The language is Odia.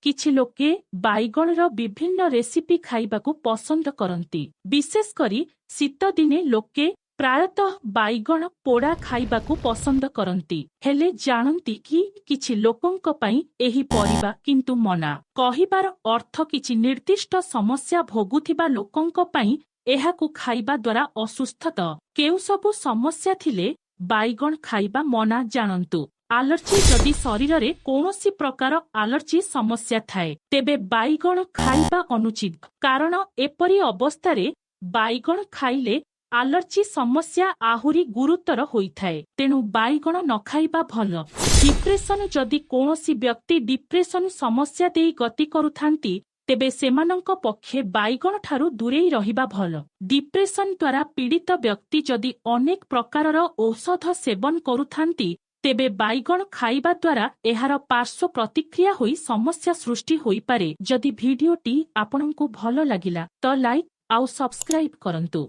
କିଛି ଲୋକେ ବାଇଗଣର ବିଭିନ୍ନ ରେସିପି ଖାଇବାକୁ ପସନ୍ଦ କରନ୍ତି। ବିଶେଷ କରି ଶୀତଦିନେ ଲୋକେ ପ୍ରାୟତଃ ବାଇଗଣ ପୋଡ଼ା ଖାଇବାକୁ ପସନ୍ଦ କରନ୍ତି। ହେଲେ ଜାଣନ୍ତି କି, କିଛି ଲୋକଙ୍କ ପାଇଁ ଏହି ପରିବା କିନ୍ତୁ ମନା। କହିବାର ଅର୍ଥ, କିଛି ନିର୍ଦ୍ଦିଷ୍ଟ ସମସ୍ୟା ଭୋଗୁଥିବା ଲୋକଙ୍କ ପାଇଁ ଏହାକୁ ଖାଇବା ଦ୍ୱାରା ଅସୁସ୍ଥତା। କେଉଁ ସବୁ ସମସ୍ୟା ଥିଲେ ବାଇଗଣ ଖାଇବା ମନା, ଜାଣନ୍ତୁ। ଆଲର୍ଜି: ଯଦି ଶରୀରରେ କୌଣସି ପ୍ରକାର ଆଲର୍ଜି ସମସ୍ୟା ଥାଏ, ତେବେ ବାଇଗଣ ଖାଇବା ଅନୁଚିତ। କାରଣ ଏପରି ଅବସ୍ଥାରେ ବାଇଗଣ ଖାଇଲେ ଆଲର୍ଜି ସମସ୍ୟା ଆହୁରି ଗୁରୁତର ହୋଇଥାଏ। ତେଣୁ ବାଇଗଣ ନ ଖାଇବା ଭଲ। ଡିପ୍ରେସନ: ଯଦି କୌଣସି ବ୍ୟକ୍ତି ଡିପ୍ରେସନ ସମସ୍ୟା ଦେଇ ଗତି କରୁଥାନ୍ତି, ତେବେ ସେମାନଙ୍କ ପକ୍ଷେ ବାଇଗଣ ଠାରୁ ଦୂରେଇ ରହିବା ଭଲ। ଡିପ୍ରେସନ ଦ୍ୱାରା ପୀଡ଼ିତ ବ୍ୟକ୍ତି ଯଦି ଅନେକ ପ୍ରକାରର ଔଷଧ ସେବନ କରୁଥାନ୍ତି, ତେବେ ବାଇଗଣ ଖାଇବା ଦ୍ୱାରା ଏହାର ପାର୍ଶ୍ୱ ପ୍ରତିକ୍ରିୟା ହୋଇ ସମସ୍ୟା ସୃଷ୍ଟି ହୋଇପାରେ। ଯଦି ଭିଡିଓଟି ଆପଣଙ୍କୁ ଭଲ ଲାଗିଲା ତ ଲାଇକ୍ ଆଉ ସବସ୍କ୍ରାଇବ କରନ୍ତୁ।